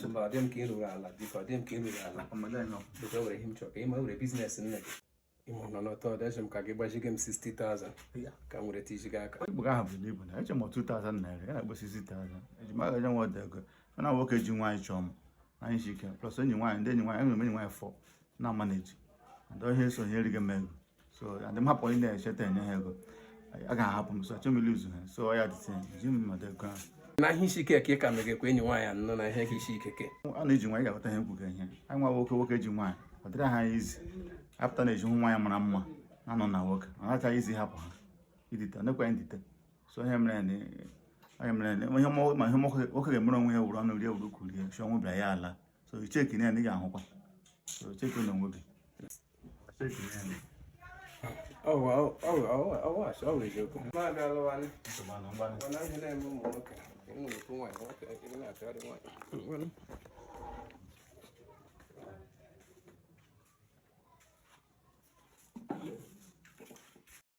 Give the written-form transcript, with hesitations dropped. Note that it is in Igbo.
Mba, ọ dị m ka ị ruru ala, biko, ọ dị m ka ị ruru ala. Biko, were ihe m chọrọ ka ị ma were business nne gị. Ịma nọ n'ọtọ ọdị m ka gị gbazige m 60,000 ka m were tiji gị aka. Igbo ahụ buru ibu na eche m 2000 naira ya na-akpọ 60,000 eji m agaje nwa ọdụ ego mana nwoke ji nwaanyị chọọ m anyị ji ike plus enyi nwaanyị ndị enyi nwaanyị enwere m enyi nwaanyị fọ na manage and ihe so ihe erighị m ego so and m hapụ onye na-echeta enye ha ego a ga-ahapụ m so achọ m iluzu ha so ọ ya dịte ji m mmadụ ego ahụ. Na ihe isi ike ka ị ka megekwa enyi nwaanyị anọ na ihe ka isi ike ke. A na-eji nwaanyị ga-aghọta ihe nkwuga ihe anyị nwa nwoke nwoke ji nwaanyị ọ dịrị ha izi apụta na eji hụ nwaanyị mara mma na-anọ na nwoke ọ nachaghị izi hapụ ha idite nekwa ndite so ihe mere na onye mere na ihe ma ihe nwoke ga-emere onwe ya wuru ọnụ rie wuru ukwu rie si ọnwụ bịara ya ala so icheki na ya na ị ga-ahụkwa so cheki na onwe gị cheki na ya. Ọ eziokwu. Ma abịa lụwanị. Mana ihe na-eme ụmụ nwoke, ịnụ okwu nwaanyị, nwoke ị na-achọgharị nwaanyị.